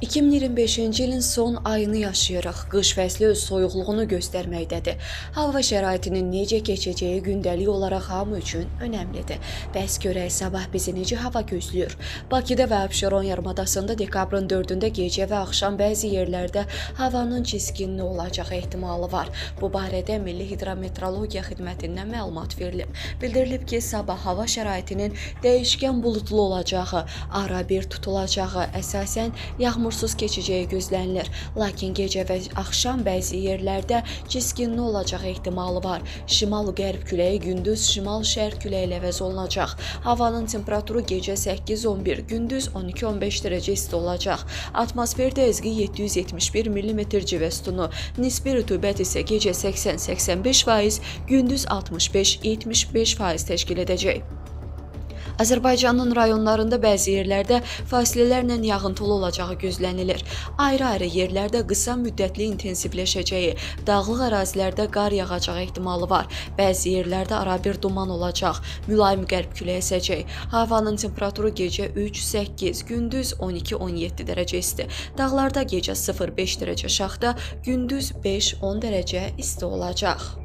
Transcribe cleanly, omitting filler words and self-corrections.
2025-ci ilin son ayını yaşayırıq. Qış fəsli öz soyuqluğunu göstərməkdədir. Hava şəraitinin necə keçəcəyi gündəlik olaraq hamı üçün önəmlidir. Bəs görək sabah bizi necə hava gözləyir? Bakıda və Abşeron yarımadasında dekabrın 4-ündə gecə və axşam bəzi yerlərdə havanın çiskinli olacağı ehtimalı var. Bu barədə Milli Hidrometeorologiya Xidmətindən məlumat verilib. Bildirilib ki, sabah hava şəraitinin dəyişkən buludlu olacağı, arabir tutulacağı, əsasən yağmursuz keçəcəyi gözlənilir. Lakin gecə və axşam bəzi yerlərdə çiskinli olacağı ehtimalı var. Şimal-qərb küləyi gündüz şimal-şərq küləyi ilə əvəz olunacaq. Havanın temperaturu gecə 8-11, gündüz 12-15 dərəcə isti olacaq. Atmosfer təzyiqi 771 mm civə sütunu, nisbi rütubət isə gecə 80-85%, gündüz 65-75% təşkil edəcək. Azərbaycanın rayonlarında bəzi yerlərdə fasilələrlə yağıntılı olacağı gözlənilir. Ayrı-ayrı yerlərdə qısa müddətli intensivləşəcəyi, dağlıq ərazilərdə qar yağacağı ehtimalı var. Bəzi yerlərdə arabir duman olacaq, mülayim qərb küləyi əsəcək. Havanın temperaturu gecə 3-8, gündüz 12-17 dərəcə isti. Dağlarda gecə 0-5 dərəcə şaxta, gündüz 5-10 dərəcə isti olacaq.